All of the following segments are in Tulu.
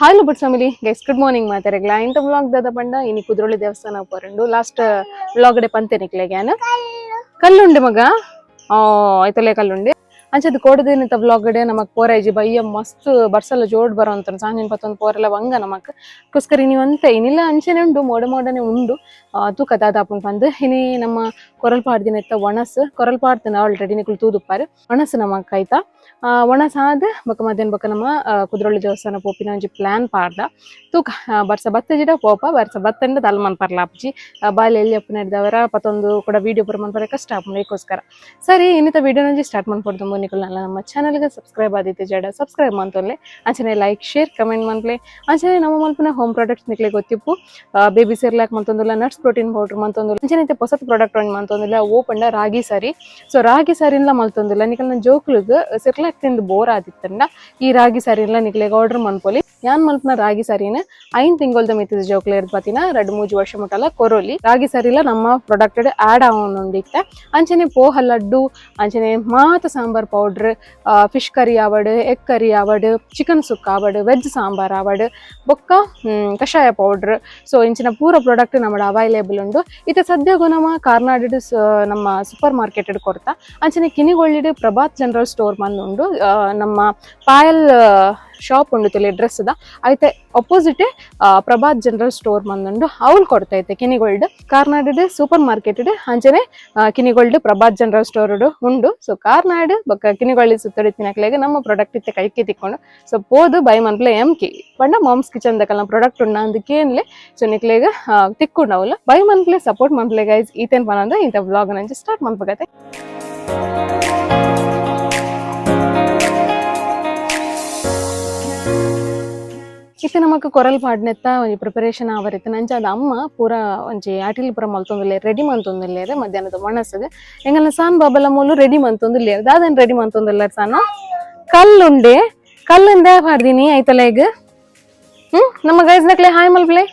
Hi ಲುಬಟ್ family guys, good morning. ಮಾತಾರಗ್ಲ ಇಂತ ವ್ಲಾಗ್ ದಾದ ಪಂಡ ಇನಿ ಕುದ್ರೋಳಿ ದೇವಸ್ಥಾನ ಪೋರಂಡು. ಲಾಸ್ಟ್ ವ್ಲಾಗ್ ಡೆ ಪಂತೆ ನಿಕ್ಲೆಗ್ಯಾನ ಕಲ್ಲುಂಡೆ ಮಗ. ಆ ಐತಲೆ ಕಲ್ಲುಂಡೆ ಅಂಚದ ಕೋಡದಿನತ ವ್ಲಾಗ್ ಡೆ ನಮಕ್ ಪೋರೈಜಿ. ಬಯ್ಯ ಮಸ್ತ್ ಬರ್ಸಲ ಜೋಡ್ ಬರೋ ಅಂತ ಸಾಂಜಿನ ಪತ್ತೊಂದು ಪೋರೆಲ್ಲ ವಂಗ ನಮಕ್ ಕೋಸ್ಕರ ನೀವು ಅಂತೆ ಇನ್ನಿಲ್ಲ. ಅಂಚೆನೆ ಉಂಡು, ಮೋಡ ಮೋಡನೆ ಉಂಡು. ತೂಕ ದಾದಾಪುನ್ ಪಂದ್. ಇನಿ ನಮ್ಮ ಕೊರಲ್ ಪಾಡ್ದಿನೆತ್ತ ಒಣಸ್. ಕೊರಲ್ ಪಾಡ್ದಿನ ಆಲ್ರೆಡಿ ನಿಕುಲು ತೂದುಪ್ಪಾರು. ಒಣಸ್ ನಮಕ್ ಆಯ್ತಾ. ಒಣಸ್ ಆದ್ ಬೊಕ ಮಧ್ಯಾಹ್ನ ಬೊಕ ನಮ್ಮ ಕುದ್ರೋಳಿ ದೇವಸ್ಥಾನ ಪೋಪಿನ ಒಂಜಿ ಪ್ಲಾನ್ ಪಾಡ್ದ. ತೂಕ, ಬರ್ಸ ಬತ್ತ ಜಿಡ ಪೋಪ, ಬರ್ಸ ಬತ್ತಂಡ ದಲ್ ಮನ್ಪರ್ಲ ಆಪ್ಜಿ. ಬಾಲೆ ಎಲ್ಲಿ ಅಪ್ಪು ನಡೆದವರ ಪತ್ತೊಂದು ಕೂಡ ವಿಡಿಯೋ ಪೂರ ಮನ್ಪರೆ ಕಷ್ಟ ಆಪುಂಡು. ಐಕೋಸ್ಕರ ಸರಿ, ಇನ್ನಿತ ವಿಡಿಯೋ ಒಂಜಿ ಸ್ಟಾರ್ಟ್ ಮನ್ಪೊಡ್ದು. ನಿಕುಲು ನಮ್ಮ ಚಾನಲ್ಗೆ ಸಬ್ಸ್ಕ್ರೈಬ್ ಆದಿತ್ತೆ ಜಡ ಸಬ್ಸ್ಕ್ರೈಬ್ ಮಂತೊನ್ಲೆ. ಅಂಚನೆ like, share, comment ಮನ್ಪ್ಲೆ. ಅಂಚನೆ ನಮ್ಮ ಮಲ್ಪುನ ಹೋಮ್ ಪ್ರಾಡಕ್ಟ್ಸ್ ನಿಕ್ಲೆ ಗೊತ್ತಿಪ್ಪು. ಬೇಬಿ ಸೆರ್ಲಾಕ್ ಮಂತೊಂದುಲ್ಲ, nuts protein powder ಮಂತೊಂದುಲ್ಲ. ಅಂಚನೆ ಇತ್ತೆ ಪೊಸತ್ ಪ್ರಾಡಕ್ಟ್ ಒಂಜಿ ಮಂತೊಂದುಲ್ಲ. ಓ ಪಂಡ ರಾಗಿ ಸರಿ. ಸೊ ರಾಗಿ ಸರಿನ್ಲ ಮಲ್ತೊಂದುಲ್ಲ. ನಿಕಲ್ನ ಜೋಕ್ಲುಗ್ ಸೆರ್ಲಾಕ್ ತಿಂದು ಬೋರ್ ಆದಿತ್ತಂಡ ಈ ರಾಗಿ ಸರಿನ್ಲ ನಿಕ್ಲೆಗ್ ಆರ್ಡರ್ ಮನ್ಪೊಲಿ. ಯಾನ್ ಮಲ್ಪುನ ರಾಗಿ ಸರಿನ 5 ತಿಂಗೊಲ್ದ ಮಿತ್ತದ ಜೋಕ್ಲೆ ಪತಿನ 2-3 ವರ್ಷ ಮುಟ್ಟಲ ಕೊರೊಲಿ. ರಾಗಿ ಸರಿಲ ನಮ್ಮ ಪ್ರಾಡಕ್ಟ್ ಆಡ್ ಆವೊಂದಿತ್ತೆ. ಅಂಚನೆ ಪೋಹ ಲಡ್ಡು, ಅಂಚನೆ ಮಾತ ಸಾಂಬಾರ್ powder, fish curry ಆವಡ್, ಎಗ್ ಕರಿ ಆವಡ್, ಚಿಕನ್ ಸುಕ್ಕ ಆವಡ್, ವೆಜ್ ಸಾಂಬಾರ್ ಆವಡ್, ಬೊಕ್ಕ ಕಷಾಯ ಪೌಡರ್. ಸೊ ಇಂಚಿನ ಪೂರ ಪ್ರಾಡಕ್ಟ್ ನಮ್ಮ ಅವೈಲೇಬಲ್ ಉಂಡು. ಇತ್ತೆ ಸದ್ಯಗು ನಮ್ಮ ಕಾರ್ನಾಡ್ ನಮ್ಮ ಸೂಪರ್ ಮಾರ್ಕೆಟ್ ಕೊರ್ತ. ಅಂಚನೆ ಕಿನಿಗೊಳ್ಳಿಡ್ ಪ್ರಭಾತ್ ಜನರಲ್ ಸ್ಟೋರ್ ಮಂದ್ ಉಂಡು. ನಮ್ಮ ಪಾಯಲ್ ಶಾಪ್ ಉಂಡು ತುಲೆ ಡ್ರೆಸ್ the, ಐತೆ opposite Prabhat general store ಮಂದುಂಡು, ಅವ್ಲು ಕೊಡ್ತೈತೆ ಕಿನಿಗೋಲ್ಡ್. ಕಾರ್ನಾಡ್ ಸೂಪರ್ ಮಾರ್ಕೆಟ್, ಅಂಚನೆ ಕಿನಿಗೋಲ್ಡ್ ಪ್ರಭಾತ್ ಜನರಲ್ ಸ್ಟೋರ್ ಉಂಡು. ಸೊ ಕಾರ್ನಾಡ್ ಬೊಕ್ಕ ಕಿನಿಗೊಳ್ಳಿ ಸುತ್ತಡಿತ್ತಿನಕ್ಲೆಗ್ ನಮ್ಮ ಪ್ರಾಡಕ್ಟ್ ಇತ್ತೆ ಕೈಕೆ ತಿಕ್ಕೊಂಡು. ಸೊ ಪೋದು ಬೈ ಮನ್ಪ್ಲೆ. ಎಂ ಕೆ ಪಂಡ ಮಾಮ್ಸ್ ಕಿಚನ್ ದಕಲ್ನ ಪ್ರಾಡಕ್ಟ್ ಉಂಡ ಅಂದ್ ಕೇನ್ಲೆ. ಸೊ ನಿಕ್ಲೆಗ್ ತಿಕ್ಕೊಂಡು ಅವಲ್ಲ ಬೈ ಮನ್ಪ್ಲೆ, ಸಪೋರ್ಟ್ ಮನ್ಪ್ಲೆ ಗೈಸ್. ಈತೇನ್ ಪನಂದ ಇಂತ ವ್ಲಾಗ್ ನಂಚಿ ಸ್ಟಾರ್ಟ್ ಮನ್ಪಗತೆ. ಇತ್ತೆ ನಮಕ್ ಕೊರಲ್ ಪಾಡ್ನೆತ್ತ ಒಂಜಿ ಪ್ರಿಪರೇಷನ್ ಆವರಿತ್ತು. ನಂಚ ಅದು ಅಮ್ಮ ಪೂರ ಒಂಜಿ ಅಟಿಲ್ ಪೂರ ಮಲ್ತೊಂದುಲ್ಲೇರ್, ರೆಡಿ ಮಲ್ತೊಂದುಲ್ಲೇರ್ ಮಧ್ಯಾಹ್ನದ ಒಣಸಗ್. ಎಂಗಲ್ನ ಸಾನ್ ಬಾಬಲ ಮೂಲು ರೆಡಿ ಮಲ್ತೊಂದುಲ್ಲೇರ್. ದಾದನ್ ರೆಡಿ ಮಲ್ತೊಂದುಲ್ಲೇರ್ ಸಾನ? ಕಲ್ಲುಂಡೆ. ಕಲ್ಲುಂದೆ ಪಾಡ್ದಿನಿ ಐತಲ್ಲ ಈಗ. ನಮ್ಮ ಗೈಸ್ ನಕ್ಲೆ ಹಾಯ್ ಮಲ್ಪ್ಲೆ.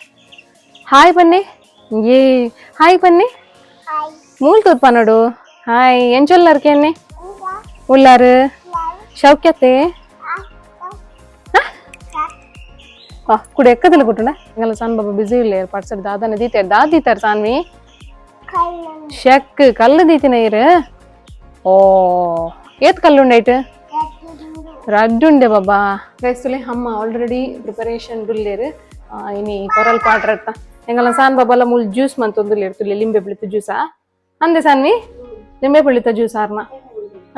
ಹಾಯ್ ಪನ್ನಿ. ಏ, ಹಾಯ್ ಪನ್ನಿ. ಮೂಲ್ ತೂತ್ ಪನೋಡು. ಹಾಯ್ ಎಂಚೊಲ್ಲಾರ್ ಕೇನ್ನೆ ಉಲ್ಲಾರು ಶೌಕ್ಯತೆ ಕುಡಿ ಎಕ್ಕದಲ್ಲ ಕುಟ್ಟುಂಡ. ಎಂಗಲ ಸಣ್ಣ ಬಾಬಾ ಬಿಸಿ ಇಲ್ಲ ಪಡ್ಸಡ್. ದಾದನ ದೀತಾರ, ದಾದ ದೀತಾರ ಸಾನ್ವಿ? ಶಕ್ ಕಲ್ಲು ದೀತಿನ ಇರು. ಓ, ಏತ್ ಕಲ್ಲುಂಡೈಟ್? ರಡ್ಡುಂಡೆ ಬಾಬಾ. ಗೈಸ್ತುಲೆ, ಅಮ್ಮ ಆಲ್ರೆಡಿ ಪ್ರಿಪರೇಷನ್ ಡುಲ್ಲೇರು. ಇನಿ ಕೊರಲ್ ಪಾಡ್ರತ್ತ. ಎಂಗಲ ಸಾನ್ ಬಾಬಾಲ ಮುಲ್ ಜ್ಯೂಸ್ ಮಂತೊಂದುಲ್ಲೇರು ತುಲೆ. ಲಿಂಬೆ ಪುಳಿತ ಜ್ಯೂಸಾ ಅಂದೆ ಸಾನ್ವಿ? ಲಿಂಬೆ ಪುಳಿತ ಜ್ಯೂಸ್ ಆರ್ನ.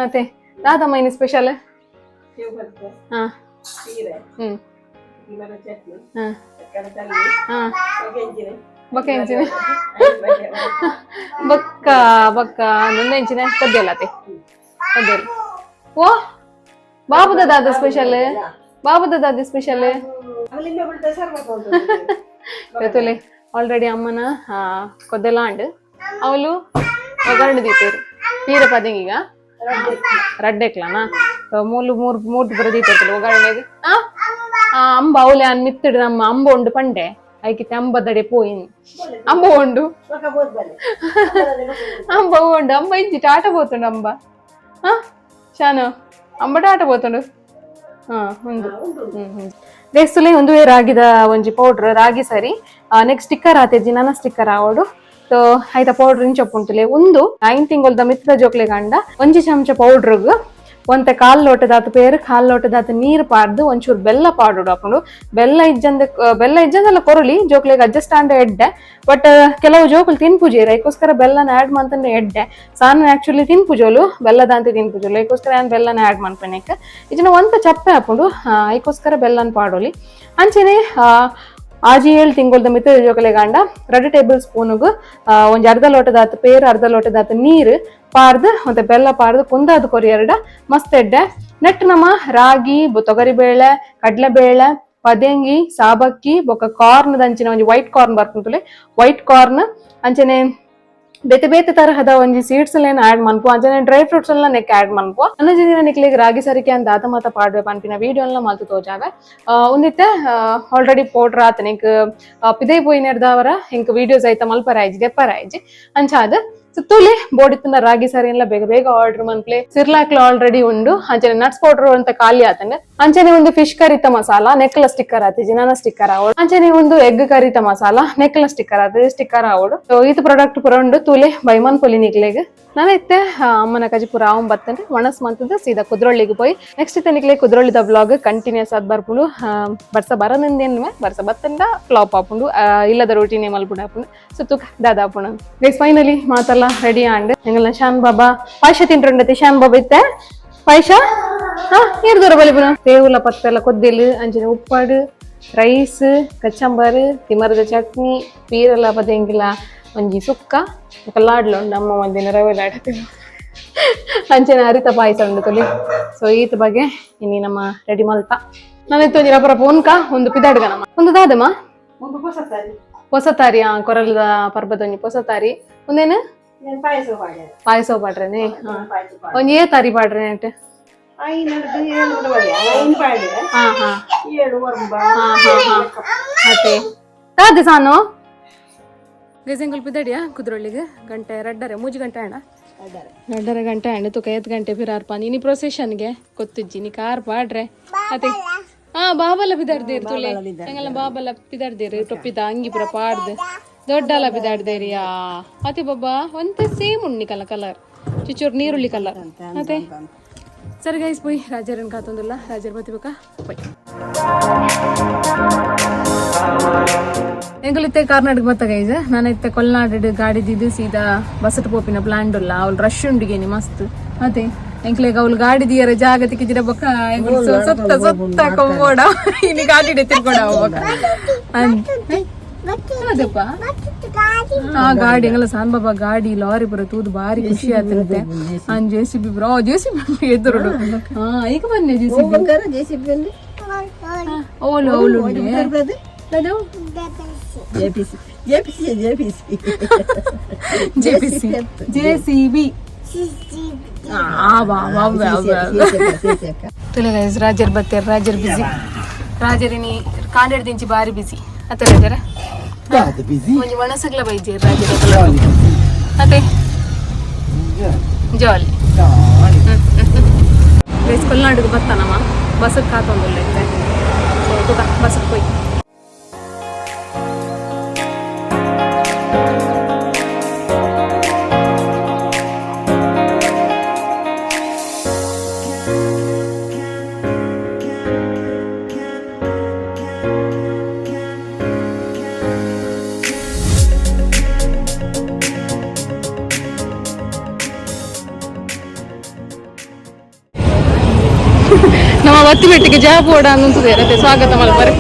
ಮತ್ತೆ ದಾದಮ್ಮ ಇನಿ ಸ್ಪೆಷಲ್? ಹಾ ಹ್ಮ್ ಹಾ ಹಾ ಬೊಕ್ಕ ಎಂಚಿನ? ಬೊಕ್ಕ ಬೊಕ್ಕ ನಂದ ಎಂಚಿನ? ಕೊದ್ದೆಲ್ಲ ಅತೆ ಕೊದ್ದೆಲ್. ಓ, ಬಾಬುದ ದಾದ ಸ್ಪೆಷಲ್? ಬಾಬುದ ದಾದ ಸ್ಪೆಷಲ್? ತುಲೆ, ಆಲ್ರೆಡಿ ಅಮ್ಮನ ಕೊದ್ದೆಲ್ಲ ಅಂಡ್ ಅವಳು ಒಗ್ಗರಣೆ ದೀತೇರು. ಪೀರ ಪದಿಂಗೀಗ ರಡ್ಡೆಕ್ಲನಾ? ಮೂಲು ಮೂರು ಮೂರು ಬರ ದೀತೇರ್ತಲ್ಲ ಒಗ್ಗರಣೆಗೆ. ಆ ಆ ಅಂಬ ಅವಲೆ ಅನ್ ಮಿತ್ತಿಡು. ನಮ್ಮ ಅಂಬ ಉಂಡು ಪಂಡೆ. ಐಕಿತೆ ಅಂಬದಡೆ ಪೋಯಿನ್. ಅಂಬ ಉಂಡು, ಅಂಬ ಉಂಡು. ಅಂಬ ಇಜ್ಜಿ, ಟಾಟ ಪೋತುಂಡು ಅಂಬ. ಹಾ ಶಾನು, ಅಂಬ ಟಾಟ ಪೋತುಂಡು. ಹಾ, ಉಂದು. ಹ್ಮ್ ಹ್ಮ್ ದೇಸ್ತುಲೆ ಒಂದು ರಾಗಿದ ಒಂಜಿ ಪೌಡರ್, ರಾಗಿ ಸರಿ. ನೆಕ್ಸ್ಟ್ ಸ್ಟಿಕ್ಕರ್ ಆತೆಜಿ, ನನ ಸ್ಟಿಕ್ಕರ್ ಆವಡು. ಸೊ ಐತ ಪೌಡರ್ ಇಂಚ ಉಂಟುಲೆ. ಒಂದು 5 ತಿಂಗೊಲ್ದ ಮಿತ್ರ ಜೋಕ್ಲೆ ಗಂಡ ಒಂಜಿ ಚಮಚ ಪೌಡ್ರ್ಗ್ ಒಂತೆ ಕಾಲ್ ಲೋಟದಾತ್ ಪೇರು, ಕಾಲ್ ಲೋಟದಾತ್ ನೀರು ಪಾಡ್ದು ಒಂಚೂರು ಬೆಲ್ಲ ಪಾಡೋಡು ಹಾಕೊಂಡು. ಬೆಲ್ಲ ಇಜ್ಜಂದೆ, ಬೆಲ್ಲ ಇಜ್ಜಂದೆಲ್ಲ ಕೊರಲಿ. ಜೋಕ್ಲೆಗ್ ಅಡ್ಜಸ್ಟ್ ಆಂಡ ಎಡ್ಡೆ. ಬಟ್ ಕೆಲವು ಜೋಕುಲು ತಿನ್ಪುಜೇರು. ಐಕೋಸ್ಕರ ಬೆಲ್ಲನ ಆಡ್ ಮಂತಂದ್ರೆ ಎಡ್ಡೆ. ಸಾನ ಆಕ್ಚುಲಿ ತಿನ್ಪುಜೋಲು, ಬೆಲ್ಲದಾಂತೆ ತಿನ್ಪುಜೋಲು. ಐಕೋಸ್ಕರ ಯಾನ್ ಬೆಲ್ಲನ ಆಡ್ ಮನ್ಪೆನೆಕ್ ಇಜ್ಜಿನ ಒಂತ ಚಪ್ಪೆ ಹಾಕೊಂಡು. ಐಕೋಸ್ಕರ ಬೆಲ್ಲನ ಪಾಡೋಲಿ. ಅಂಚೆನೆ 6-7 ತಿಂಗೊಲ್ದ ಮಿತ್ತ ಜೋಕಲೆ ಗಾಂಡ 2 ಟೇಬಲ್ ಸ್ಪೂನ್ಗ್ ಒಂಜಿ ಅರ್ಧ ಲೋಟದಾತ್ ಪೇರು, ಅರ್ಧ ಲೋಟದಾತ್ ನೀರು ಪಾರ್ದು, ಮತ್ತೆ ಬೆಲ್ಲ ಪಾರ್ದು ಕುಂದಾದ ಕೊರಿಯರ್ಡ ಮಸ್ತ್ ಎಡ್ಡೆ. ನೆಟ್ ನಮ್ಮ ರಾಗಿ, ತೊಗರಿಬೇಳೆ, ಕಡಲೆಬೇಳೆ, ಪದೆಂಗಿ, ಸಾಬಕ್ಕಿ, ಬೊಕ್ಕ ಕಾರ್ನ್ ದಂಚಿನ ಒಂಜಿ ವೈಟ್ ಕಾರ್ನ್ ಬರ್ಪುಂತುಲೆ, ವೈಟ್ ಕಾರ್ನ್, ಅಂಚನೆ ಬೇತೆ ಬೇತೆ ತರಹದ ಒಂಜಿ ಸೀಡ್ಸ್ ಎಲ್ಲ ಆಡ್ ಮನ್ಪು. ಅಂಚನೆ ಡ್ರೈ ಫ್ರೂಟ್ಸ್ ಎಲ್ಲ ನೆಕ್ ಆಡ್ ಮನ್ಪು. ಅನ್ನಜ ನಿಕ್ಲೆಗ್ ರಾಗಿ ಸರಿಕೆ ಅಂತ ದಾತ ಮಾತ ಪಾಡ್ವೆ ಪನ್ಪಿನ ವಿಡಿಯೋ ಎಲ್ಲ ಮಲ್ತು ತೋಜಾವೆ. ಉಂದಿತ್ತೆ ಆಲ್ರೆಡಿ ಪೌಡ್ರ್ ಆತ. ನಿಕ್ ಪಿದೈ ಪೋಯಿನೆರ್ದವರ ಇಂಕ್ ವಿಡಿಯೋಸ್ ಐತ ಮಲ್ಪರಾಯ್ಜಿ, ದೆಪ್ಪರಾಯ್ಜಿ. ಅಂಚಾದ್ ಸುತ್ತೂಲೆ ಬೋಡಿತ್ತನ ರಾಗಿ ಸಾರಿ ಎಲ್ಲ ಬೇಗ ಬೇಗ ಆರ್ಡರ್ ಮನ್ಪ್ಲೆ ಸಿರ್ಲಾಕ್ಲ ಆಲ್ರೆಡಿ ಉಂಡು. ಅಂಚನೆ ನಟ್ಸ್ ಪೌಡರ್ ಅಂತ ಖಾಲಿ ಆತಂಡ. ಅಂಚನೆ ಒಂದು ಫಿಶ್ ಕರಿತ ಮಸಾಲ ನೆಕ್ಲ ಸ್ಟಿಕ್ಕರ್ ಆತಿಜಿ, ನಾನ ಸ್ಟಿಕ್ಕರ್ ಆವಡು. ಅಂಚನೆ ಒಂದು ಎಗ್ ಕರಿತ ಮಸಾಲ ನೆಕ್ಲ ಸ್ಟಿಕ್ಕರ್ ಆತಿಜಿ, ಸ್ಟಿಕ್ಕರ್ ಆವಡು. ಸೊ ಇದು ಪ್ರಾಡಕ್ಟ್ ಪೂರ ಉಂಡು, ತೂಲೆ ಬೈಮನ್ ಪೊಲಿ ನಿಕ್ಲೆಗ್. ನಾನು ಇತ್ತೆ ಅಮ್ಮನ ಕಜಿಪುರ ಆವಂ ಬತ್ತಂದ್ರೆ ಒಣಸ್ ಮಂತದ ಸೀದಾ ಕುದ್ರೊಳ್ಳಿಗೆ ಪೋಯಿ. ನೆಕ್ಸ್ಟ್ ಇತ್ತೆ ನಿಕ್ಲೆ ಕುದ್ರೊಳ್ಳಿದ ಬ್ಲಾಗ್ ಕಂಟಿನ್ಯೂಸ್ ಆದ್ ಬರ್ಪುಂಡು. ಬರ್ಸ ಬರನಿಂದೇನು ಬರ್ಸ ಬತ್ತಂಡ ಫ್ಲಾಪ್ ಆಪುಂಡು, ಇಲ್ಲದ ರೋಟಿನೇ ಮಲ್ಪುಂಡು ಆಪುಂಡು. ಸೊ ತುಕ ದಾದಾಪುಂಡು ಗೈಸ್. ಫೈನಲಿ ಮಾತೆಲ್ಲ ರೆಡಿ ಆಂಡ್. ಎಂಗಲ್ನ ಶಾನ್ ಬಾಬಾ ಪಾಯಸ ತಿಂಟ್ರುಂಡತಿ. ಶಾನ್ ಬಾಬಾ ಇತ್ತೆ ಪಾಯಸ ಹಾ ನೀರು ದೂರ ಬಲಿಪುನ ತೇವುಲ ಪತ್ತೆಲ್ಲ ಕೊದ್ದಿಲ್. ಅಂಚನೆ ಉಪ್ಪಾಡು ರೈಸ್, ಕಚಂಬರ್, ತಿಮರದ ಚಟ್ನಿ, ಪೀರೆಲ್ಲ ಪದೆಂಗಿಲ ಒಂಜಿ ಸುಕ್ಕ ಬೊಕ ಲಾಡ್ಲ ಉಂಡು. ಅಮ್ಮ ಒಂದಿನ ರವೆ ಲಾಡ್. ಅಂಚನೆ ಅರಿತ ಪಾಯಸ ಉಂಡು ತೊಲಿ. ಸೊ ಈತ ಬಗ್ಗೆ ಇನಿ ನಮ್ಮ ರೆಡಿ ಮಲ್ತ. ನಾನು ಇತ್ತು ಒಂಜಿ ರಪರ ಪೋನ್ಕ ಒಂದು ಪಿದಾಡ್ಗ ನಮ್ಮ ಒಂದು ದಾದಮ್ಮ ಪೊಸ ತಾರಿ. ಆ ಕೊರಲದ ಪರ್ಬದ ಒಂಜಿ ಪೊಸ ತಾರಿ. ಒಂದೇನು ಪಾಯಸ ಪಾಡ್ರೇನೆ? ಒಂಜಿ ಏ ತಾರಿ ಪಾಡ್ರೆ ನೆಟ್? ಹಾ ಹಾ ಹಾ ಹಾ ಹಾ ಅತೆ ದಾದೆ ಸಾನು ಗೈಸೆಂಗುಲ್ ಪಿದಡಿಯ ಕುದ್ರೊಳ್ಳಿಗೆ. ಗಂಟೆ 2:30, 3 ಗಂಟೆ ಅಣ್ಣ, 2:30 ಗಂಟೆ ಅಣ್ಣ. ತುಕ 5 ಗಂಟೆ ಪಿರಾರ್ಪ ಇನಿ ಪ್ರೊಸೆಷನ್ಗೆ ಕೊತ್ತುಜ್ಜಿ ನೀ ಕಾರ್ ಪಾಡ್ರೆ ಅತೆ. ಹಾ ಬಾಬಲ ಪಿದಾಡ್ದೇರು ತುಲೆ. ಎಂಗಲ್ಲ ಬಾಬಲ ಪಿದಾಡ್ದೇರು, ಟೊಪ್ಪಿದ ಅಂಗಿ ಪೂರ ಪಾಡ್ದು ದೊಡ್ಡಲ ಪಿದಾಡ್ದೇರಿಯಾ. ಅತೆ ಬಾಬಾ ಒಂತೆ ಸೇಮ್ ಉಂಡು ಕಲ ಕಲರ್, ಚುಚ್ಚೂರು ನೀರುಳ್ಳಿ ಕಲರ್ ಅತೆ. ಸರಿ ಗೈಸ್, ಪೋಯ್ ರಾಜರನ್ ಕಾತೊಂದುಲ್ಲ. ರಾಜರ್ ಬತ್ತಿ ಬೊಕ ಪೋಯ್. ಎಂಕುಲಿತ್ತೆ ಕಾರ್ನಾಡಕ್ ಬತ್ತ ಗೈಸ್. ನಾನು ಇತ್ತೆ ಕೊಲ್ನಾಡು ಗಾಡಿ ದಿದ್ದು ಸೀದಾ ಬಸಟ್ ಪೋಪಿನ ಪ್ಲಾನ್ ಉಲ್ಲ. ಅವ್ಲು ರಶ್ ಉಂಡುಗೇನಿ ಮಸ್ತ್. ಅದೇ ಎಂಕ್ಲೆಗ್ ಅವ್ಲು ಗಾಡಿ ದಿಯರ ಜಾಗ ತಿಕ್ಕಿಜಿರ ಬೊಕ್ಕ ಎಂಕುಲು ಸುತ್ತ ಸುತ್ತ ಕೊಂಬೋಡ. ಇನಿ ಗಾಡಿ ತಿರ್ಕೊಡ ಬೊಕ್ಕ ಅದಪ್ಪ. ಆ ಗಾಡಿ ಎಂಗಲ ಸಾನ್ ಬಾಬಾ ಗಾಡಿ ಲಾರಿ ಪೂರ ತೂದು ಬಾರಿ ಖುಷಿ ಆತಿರುತ್ತೆ. ಅನ್ JCB bro, JCB ಎದುರುಡು. ಹಾ ಈಗ ಬನ್ನಿ ಜೆಸಿಬಿ. ಓಲು ಓಲು ಉಂಡೆ ಅದು. JPC JPC JPC. JPC JCB. ಆ ಬಾ ಬಾ ಬಾ. ತುಲೆ ಗೈಸ್, ರಾಜರ್ ಬತ್ತೇರ್. ರಾಜರ್ ಬಿಸಿ. ರಾಜರಿನಿ ಕಾಂಡೆಡ್ ದಿಂಚಿ ಬಾರಿ ಬಿಸಿ ಅತ್ತೆ ರಾಜರ. ಬಿಸಿ. ಒಂಜಿ ಒಣಸಗ್ಲ ಬೈಜೇರ್ ರಾಜರ ಅತ್ತೆ. ಜಾಲಿ ಗೈಸ್. ಕೊಲ್ನಾಡಿಗೆ ಬತ್ತಾನಮ್ಮ, ಬಸ್ಸಕ್ಕೆ ಕಾತೊಂದುಲ್ಲ ಇತ್ತೆ. ಸೊ ತುಕ ಬಸ್ಸಕ್ಕೆ ಪೋಯ್. ನಮ್ಮ ಬತ್ತಿ ಬೆಟ್ಟಿಗೆ ಜಾಪೋಡ ಅನ್ನುತ್ತದೆ ರತೆ ಸ್ವಾಗತ ಮಲ್ಪರೆ.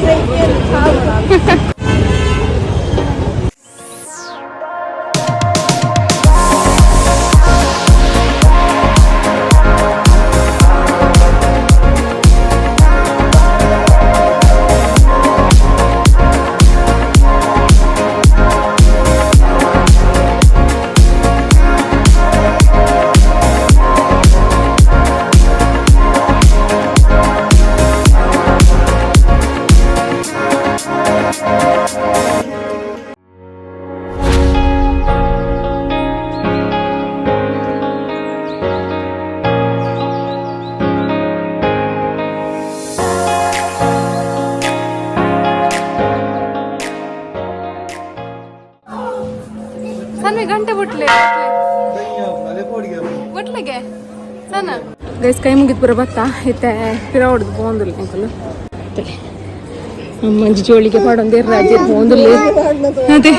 ಸಣ್ಣ ಗಂಟೆ ಬುಟ್ಲೆ ಬುಟ್ಲೆಗೆ ಸಣ್ಣ. ಗೈಸ್, ಕೈ ಮುಗಿದ್ ಪೂರ ಬತ್ತ. ಇತ್ತೆ ಪಿರ ಹೊಡ್ದು ಪೋಂದುಲ್ಲ ಅಂಕಲ್. ಮಂಜಿ ಜೋಳಿಗೆ ಪಾಡೊಂದೇರ್ ರಾಜಿ ಪೋಂದುಲ್ಲ ಅದೇ.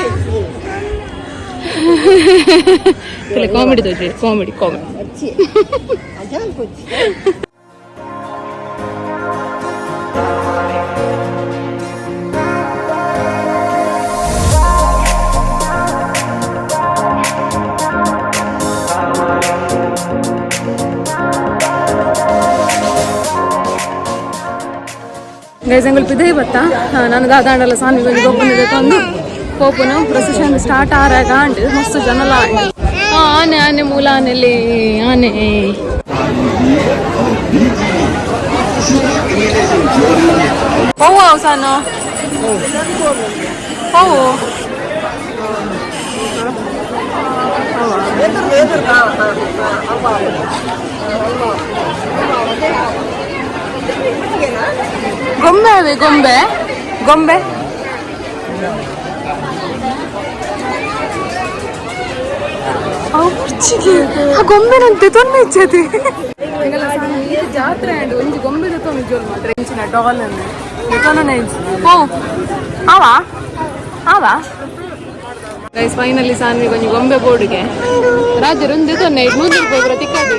ಕಾಮಿಡಿ ತೋಜಿ, ಕಾಮಿಡಿ ಕಾಮಿಡಿ. ಗೈಸ್, ಎಂಗುಲ್ ಪಿದೈ ಬತ್ತ. ನಾನು ದಾದಾಂಡಲ ಸಾನ್ವಿ ಒಂಜಿ ಗೊಬ್ಬನ ತಂದು ಪೋಪುನ. ಪ್ರೊಸೆಷನ್ ಸ್ಟಾರ್ಟ್ ಆರಾಗ ಆಂಡ್. ಮಸ್ತ್ ಜನಲ ಆಂಡ್. ಆನೆ ಆನೆ ಮೂಲ ಆನೆಲಿ ಆನೆ. ಹೋವು ಸಾನು ಹೋವು. ಗೊಂಬೆ ಅವೆ ಗೊಂಬೆ ಗೊಂಬೆ ಆ ಗೊಂಬೆ ನಂತೆ ತೊನ್ನೆ ಇಚ್ಚತಿ ಜಾತ್ರೆ ಅಂಡ್ ಒಂಜಿ ಗೊಂಬೆ ತೊಂದು ಜೋಲ್ ಮಾತ್ರ ಇಂಚಿನ ಡಾಲ್ ಅನ್ನು ತೊನ್ನೆ ಓ ಆವಾ ಆವಾ ಗೈಸ್ ಫೈನಲಿ ಸಾನ್ವಿ ಕೊಂಚ ಗೊಂಬೆ ಬೋರ್ಡ್ಗೆ ರಾಜರು ಒಂದು ತೊನ್ನೆ 100 ರೂಪಾಯಿ ಪೂರ ತಿಕ್ಕಾದು.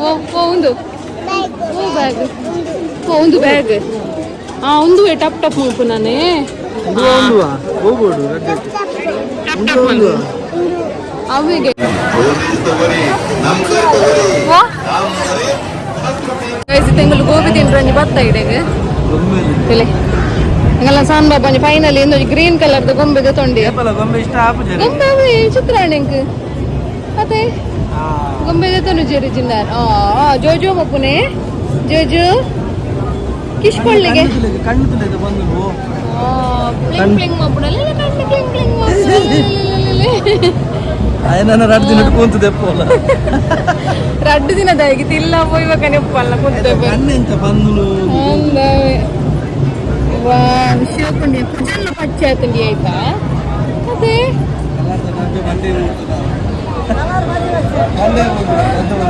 ಓ ಓ ಒಂದು ಓ ಬ್ಯಾಗ್ ಓ ಒಂದು ಬ್ಯಾಗ್ ಆ ಒಂದು ಟಪ್ ಟಪ್ ಮಲ್ಪು ನಾನೇ ಟಪ್ ಟಪ್ ಮಲ್ಪು ಅವಿಗೆ. ಓ ಗೈಸ್, ತಿಂಗಳು ಗೋಬಿ ತಿಂಡ್ರಂಜಿ ಬತ್ತ ಇಡೆಗ್ ಬೆಲೆ ಎಂಗಲ್ಲ ಸಾನ್ ಬಾಬಾಂಜಿ ಫೈನಲಿ ಇಂದೊಂಜಿ ಗ್ರೀನ್ ಕಲರ್ದ ಗೊಂಬೆಗೆ ತೊಂಡಿ. ಗೊಂಬೆ ಇಷ್ಟ ಆಪುಜೆ. ಗೊಂಬೆ ಅವೆ ಚಿತ್ರಾಣ ಎಂಕ್ ಅದೇ ಗೊಂಬೆಗೆ ತೊನು ಜೇರಿ ಜಿನ್ನಾರ್ ಆ ಜೋಜೋ ಮಪ್ಪುನೆ ಜೋಜೋ ಕಿಶ್ಕೊಳ್ಳಿಗೆ. ಕಣ್ಣು ತುಳಿದು ಬಂದು. ಪ್ಲಿಂಗ್ ಪ್ಲಿಂಗ್ ಮಪ್ಪುನಲ್ಲ ಕಣ್ಣು ಪ್ಲಿಂಗ್ ಪ್ಲಿಂಗ್ ಮಪ್ಪುನಲ್ಲ. ನನ್ನ ರಡ್ಡು ದಿನ ಕೂತು ದೆಪ್ಪಲ್ಲ. ರಡ್ಡು ದಿನದಾಗಿತ್ತು ಇಲ್ಲ ಪೋಯ್ಬೇಕನೆ ಉಪ್ಪಲ್ಲ ಕುಂತೆ. ಕಣ್ಣು ಎಂತ ಬಂದು. ಅಂದವೆ ವಾವ್ ಶಿವಪುಣ್ಯ ಕುಜಲ್ಲ ಪಚ್ಚೆ ಆತಂಡಿ ಆಯ್ತಾ ಅದೇ.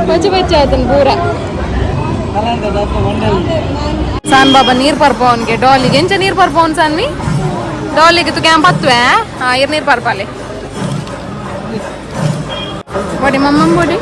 ಪಚ್ಚೆ ಪಚ್ಚೆ ಆತನ್ ಪೂರ. ಸಾನ್ ಬಾಬಾ ನೀರ್ ಪರ್ಪವನ್ಗೆ ಡಾಲಿಗೆ ಎಂಚ ನೀರ್ ಪರ್ಪವನ್ ಸಾನ್ವಿ ಡಾಲಿಗೆ ತು ಕ್ಯಾಂಪ್ ಹತ್ವೆ ಹಾ ಇರ್ ನೀರ್ ಪರ್ಪಾಲೆ. ಬಡಿ ಮಮ್ಮಂ ಬಡಿ.